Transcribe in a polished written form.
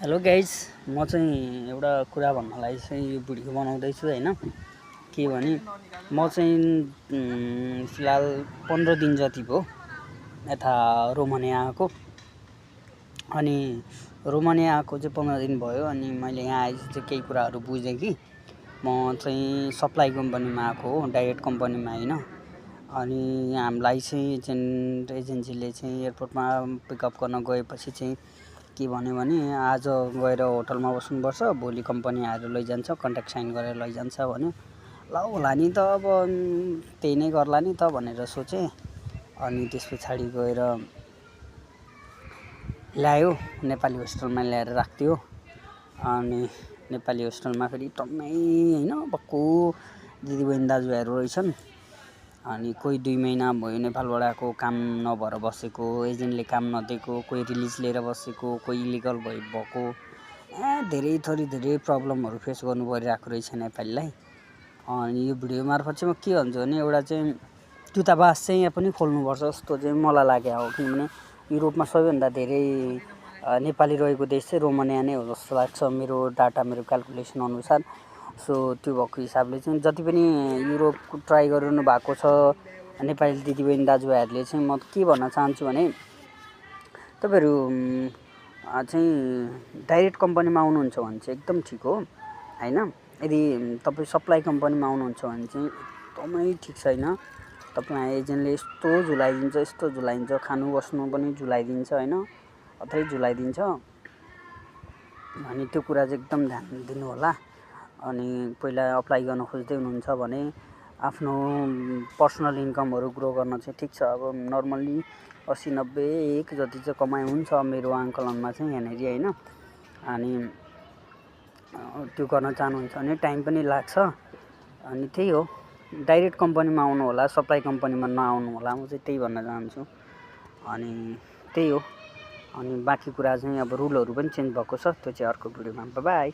Hello guys, म चाहिँ एउटा कुरा भन्नलाई चाहिँ यो भिडियो बनाउँदैछु हैन। के भने म चाहिँ फिलहाल 15 दिन जति भयो यता रोमानिया आएको। अनि रोमानिया आएको चाहिँ 15 दिन भयो। अनि मैले यहाँ आएपछि चाहिँ केही कुराहरू बुझेँ कि म चाहिँ सप्लाई कम्पनीमा आएको हो, डाइरेक्ट कम्पनीमा हैन। अनि हामीलाई चाहिँ एजेन्सीले चाहिँ एयरपोर्टमा पिकअप गर्न गएपछि चाहिँ के भन्यो भने आज गएर होटलमा बस्नुपर्छ, भोलि कम्पनी आएर लैजान्छ, कन्ट्र्याक्ट साइन गरेर लैजान्छ भन्यो। ल होला नि त, अब त्यही नै गर्ला नि त भनेर सोचेँ। अनि त्यस पछाडि गएर ल्यायो, नेपाली होस्टेलमा ल्याएर राख्दियो। अनि नेपाली होस्टेलमा फेरि टन्नै हैन, भक्कु दिदीबहिनी दाजुभाइहरू रहेछन्। अनि कोही 2 महिना भयो नेपालबाट आएको, काम नभएर बसेको, एजेन्टले काम नदिएको, कोही रिलिज लिएर बसेको, कोही इलिगल भएको, धेरै थरी धेरै प्रब्लमहरू फेस गर्नु परिरहेको रहेछ नेपालीलाई। अनि यो भिडियो मार्फत चाहिँ म के भन्छु भने एउटा चाहिँ दूतावास चाहिँ यहाँ पनि खोल्नुपर्छ जस्तो चाहिँ मलाई लाग्यो हो। किनभने युरोपमा सबैभन्दा धेरै नेपाली रहेको देश चाहिँ रोमानिया नै हो जस्तो लाग्छ, मेरो डाटा, मेरो क्यालकुलेसन अनुसार। सो त्यो भएको हिसाबले चाहिँ जति पनि युरोप ट्राई गरिरहनु भएको छ नेपाली दिदीबहिनी दाजुभाइहरूले चाहिँ म के भन्न चाहन्छु भने तपाईँहरू चाहिँ डाइरेक्ट कम्पनीमा आउनुहुन्छ भने चाहिँ एकदम ठिक हो हैन। यदि तपाईँ सप्लाई कम्पनीमा आउनुहुन्छ भने चाहिँ एकदमै ठिक छैन। तपाईँलाई एजेन्टले यस्तो झुलाइदिन्छ, खानु बस्नु पनि झुलाइदिन्छ हैन, अथै झुलाइदिन्छ। अनि त्यो कुरा चाहिँ एकदम ध्यान दिनु होला। अनि पहिला अप्लाई गर्न खोज्दै हुनुहुन्छ भने आफ्नो पर्सनल इन्कमहरू ग्रो गर्न चाहिँ ठिक छ। अब नर्मल्ली 80, 90, 1 जति चाहिँ कमाइ हुन्छ मेरो आङ्कलनमा चाहिँ यहाँनिर हैन। अनि त्यो गर्न चाहनुहुन्छ भने टाइम पनि लाग्छ। अनि त्यही हो, डाइरेक्ट कम्पनीमा आउनु होला, सप्लाई कम्पनीमा नआउनु होला, म चाहिँ त्यही भन्न चाहन्छु। अनि त्यही हो। अनि बाँकी कुरा चाहिँ अब रुलहरू पनि चेन्ज भएको छ, त्यो चाहिँ अर्को भिडियोमा। बाई।